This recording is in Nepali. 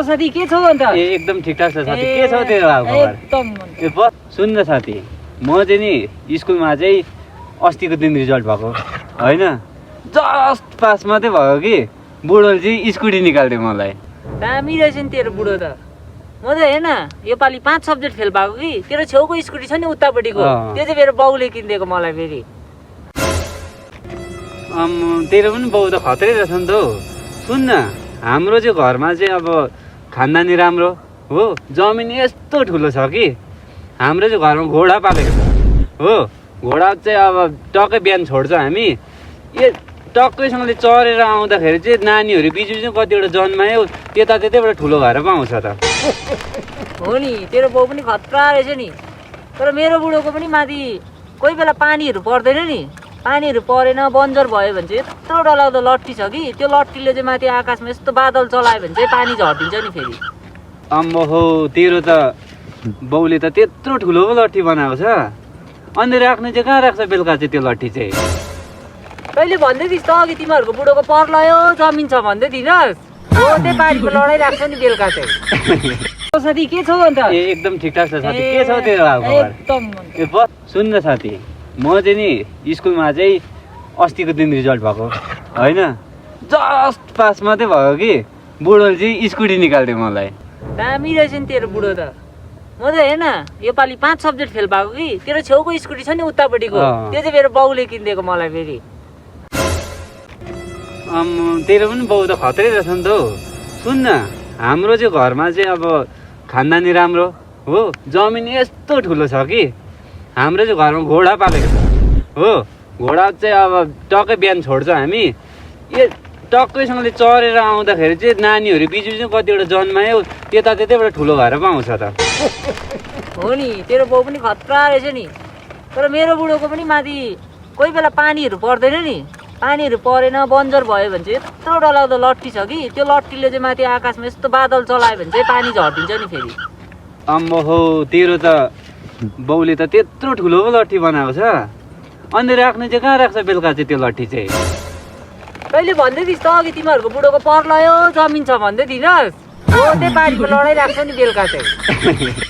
साथी के छौ अन्त? एकदम ठिकठाक छ साथी। के छ तेरो हालखबर? एकदम सुन्न साथी, म चाहिँ नि स्कुलमा चाहिँ अस्तिको दिन रिजल्ट भएको होइन, जस्ट पास मात्रै भयो कि बुढोले चाहिँ स्कुटी निकालिदियो मलाई। दामी रहेछ नि तेरो बुढो त। म त हेर्न योपालि 5 सब्जेक्ट फेल भएको कि तेरो छेउको स्कुटी छ नि उतापट्टिको, त्यो चाहिँ मेरो बाउले किनिदिएको मलाई फेरि। तेरो पनि बाउ त खत्रै रहेछ नि त हौ। सुन्न, हाम्रो चाहिँ घरमा चाहिँ अब खानदानी राम्रो हो, जमिन यस्तो ठुलो छ कि हाम्रो चाहिँ घरमा घोडा पालेको छ हो। घोडा चाहिँ अब टक्कै बिहान छोड्छ हामी, टक्कैसँगले चरेर आउँदाखेरि चाहिँ नानीहरू बिच बिचमा कतिवटा जन्मायो, त्यतैबाट ठुलो भएर पो आउँछ त। हो नि, तेरो बाउ पनि खतरा रहेछ नि। तर मेरो बुढोको पनि माथि कोही बेला पानीहरू पर्दैन नि, पानीहरू परेन बन्जर भयो भने चाहिँ यत्रो डरलाग्दो लट्ठी छ कि त्यो लट्ठीले चाहिँ माथि आकाशमा यस्तो बादल चलायो भने चाहिँ पानी झरिदिन्छ नि फेरि। अम्बो हो, तेरो त बाउले त त्यत्रो ठुलो पो लट्ठी बनाएको छ। अनि राख्ने चाहिँ कहाँ राख्छ बेलुका चाहिँ त्यो लट्ठी चाहिँ? कहिले भन्दै थिइस् त अघि तिमीहरूको बुढोको पर्लयो जमिन छ भन्दै थिइनस्? हो, त्यही बारीको लडाइँ राख्छ नि बेलुका चाहिँ। साथी के छौ अन्त? एकदम ठिकठाक छ साथी। के छ तेरो हालखबर? एकदम सुन्न साथी, म चाहिँ नि स्कुलमा चाहिँ अस्तिको दिन रिजल्ट भएको होइन, जस्ट पास मात्रै भयो कि बुढोले चाहिँ स्कुटी निकालिदियो मलाई। दामी रहेछ नि तेरो बुढो त। म त हेर्न योपालि 5 सब्जेक्ट फेल भएको कि तेरो छेउको स्कुटी छ नि उतापट्टिको, त्यो चाहिँ मेरो बाउले किनिदिएको मलाई फेरि। तेरो पनि बाउ त खत्रै रहेछ नि त हौ। सुन्न, हाम्रो चाहिँ घरमा चाहिँ अब खानदानी राम्रो हो, जमिन यस्तो ठुलो छ कि हाम्रो चाहिँ घरमा घोडा पालेको छ हो। घोडा चाहिँ अब टक्कै बिहान छोड्छ हामी, टक्कैसँगले चरेर आउँदाखेरि चाहिँ नानीहरू बिच बिचमा कतिवटा जन्मायो, त्यतैबाट ठुलो भएर पो आउँछ त। हो नि, तेरो बाउ पनि खतरा रहेछ नि। तर मेरो बुढोको पनि माथि कोही बेला पानीहरू पर्दैन नि, पानीहरू परेन बन्जर भयो भने चाहिँ यत्रो डरलाग्दो लट्ठी छ कि त्यो लट्ठीले चाहिँ माथि आकाशमा यस्तो बादल चलायो भने चाहिँ पानी झरिदिन्छ नि फेरि। अम्बो हो, तेरो त बाउले त त्यत्रो ठुलो पो लट्ठी बनाएको छ। अनि राख्ने चाहिँ कहाँ राख्छ बेलुका चाहिँ त्यो लट्ठी चाहिँ? कहिले भन्दै थिइस् त अघि तिमीहरूको बुढोको पर्लयो जमिन छ भन्दै थिइनस्? हो, त्यही बारीको लडाइँ राख्छ नि बेलुका चाहिँ।